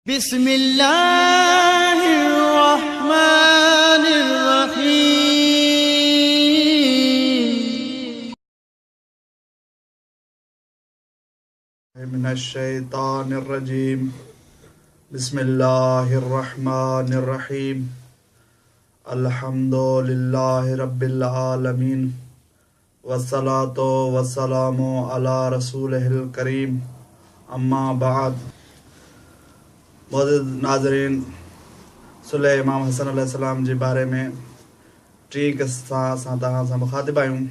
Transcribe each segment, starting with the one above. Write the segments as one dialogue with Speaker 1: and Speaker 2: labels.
Speaker 1: بسم الله الرحمن الرحيم.
Speaker 2: من الشيطان الرجيم بسم الله الرحمن الرحيم الحمد لله رب العالمين والصلوة والسلام علي رسوله الڪريم اما بعد معزز ناظرين صلح امام حسن عليه السلام جي باري ۾ ٽين قسط سان اسان توهان سان مخاطب آهيون.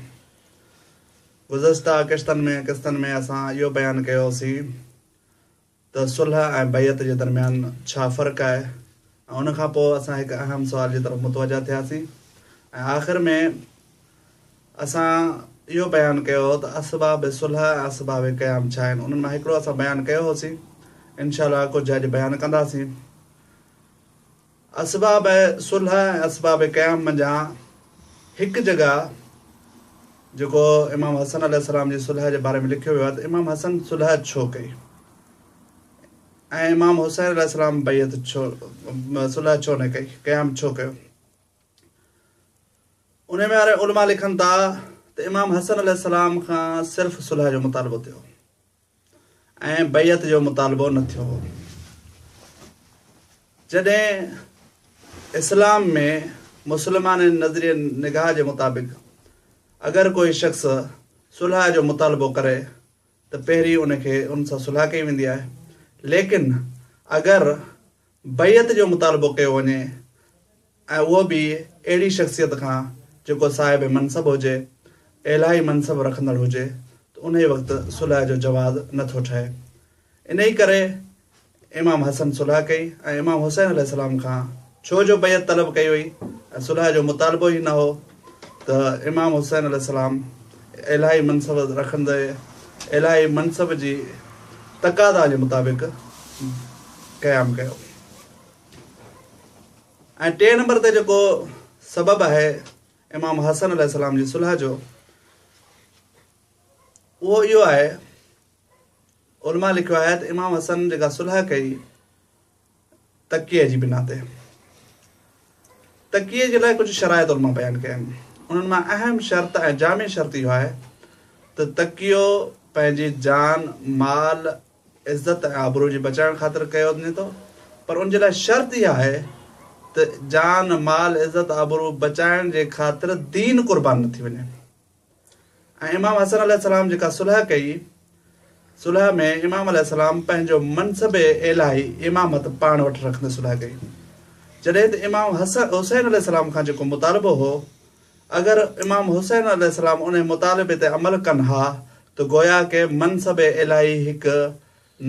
Speaker 2: گذشته قسطن ۾ قسطن ۾ اسان اهو بيان ڪيوسين ته صلح ۽ بيعت جي درميان ڇا فرق آهي ۽ ان کان پوء اسان هڪ اهم سوال جي طرف متوجه ٿياسين ۽ آخر ۾ اسان اهو بيان ڪيو هو ته اسباب صلح ۽ اسباب قيام ڇا آهن انهن مان هڪڙو اسان بيان ڪيو هوسين انشاء الله ڪجهه اڄ بيان ڪنداسين. اسباب صلح ۽ اسباب قيام منجهان هڪ جڳهه جيڪو امام حسن عليه السلام جي صلح جي باري ۾ لکيو ويو آهي ته امام حسن صلح ڇو ڪئي ۽ امام حسين عليه السلام بيعت ڇو صلح ڇو نه ڪئي قيام ڇو ڪيو ان ۾ واري علماء لکن ٿا ته امام حسن عليه السلام کان صرف صلح جو مطالبو ٿيو ۽ بيعت جو مطالبو نه ٿيو هو. جڏهن اسلام ۾ مسلمانن نظريي نگاهه جي مطابق اگر ڪوئي شخص صلح جو مطالبو ڪري ته پهرين ان کي ان سان صلح ڪئي ويندي آهي ليڪن اگر بيعت جو مطالبو ڪيو وڃي ۽ اهو به اهڙي شخصيت کان جيڪو صاحب منصب هجي، اعلائي منصب رکندڙ هجي ته انهي وقت صلح جو جواز نه ٿو ٺهي. انهي ڪري امام حسن صلح ڪئي ۽ امام حسين عليه السلام کان ڇو جو بيعت طلب ڪئي وئي ۽ صلح جو مطالبو ئي نه هو ته امام حسين عليه السلام اعلائي منصب رکندي اعلائي منصب جي تقاضا جي مطابق قيام ڪيو ۽ ٽئين نمبر تي جيڪو سبب آهي امام حسن عليه السلام جي صلح جو اهو اهو آهي علماء لکيو آهي ته امام حسن جيڪا صلح ڪئي تقيه جي بنا تي تقيه جي لاء ڪجهه شرائط علماء بيان ڪيا آهن انهن مان اهم شرط ۽ جامع شرط اهو آهي ته تقيو پنهنجي جان مال عزت ۽ آبرو جي بچائڻ خاطر ڪيو وڃي ٿو پر ان جي لاء شرط اها آهي ته جان، مال، عزت، آبرو بچائڻ جي خاطر دين قربان نه ٿي وڃي ۽ امام حسن عليه السلام جيڪا صلح ڪئي صلح ۾ امام عليه السلام پنهنجو منصب الاهي امامت پاڻ وٽ رکندي صلح ڪئي جڏهن ته امام حسن حسين عليه السلام کان جيڪو مطالبو هو اگر امام حسين عليه السلام انهي مطالبي تي عمل ڪن ها ته گويا ڪه منصب الاهي هڪ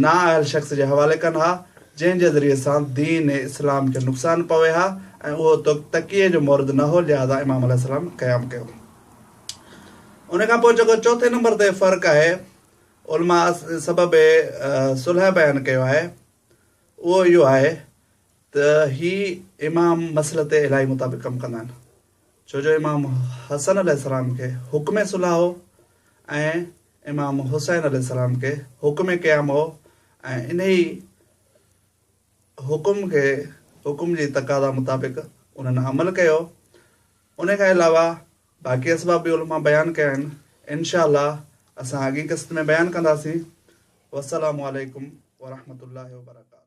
Speaker 2: نااهل شخص جي حوالي ڪن ها جنهن جي ذريعي سان دين اسلام کي نقصان پوي ها ۽ اهو تقيي جو مورد نه هو لهذا امام عليه السلام قيام ڪيو. ان کان پوء جيڪو چوٿين نمبر تي فرق آهي علماء سبب صلح بيان ڪيو آهي اهو اهو آهي ته هي امام مصلحت الاهي مطابق ڪم ڪندا آهن ڇو جو امام حسن عليه السلام کي حڪم صلح هو ۽ امام حسين عليه السلام کي حڪم قيام هو ۽ انهي حڪم کي حڪم جي تقاضا مطابق انهن عمل ڪيو ان کان علاوه باقي اسباب به علماء بيان ڪيا آهن انشاء الله اسان اڳين قسط ۾ بيان ڪنداسين والسلام عليڪم ورحمة الله وبرڪاته.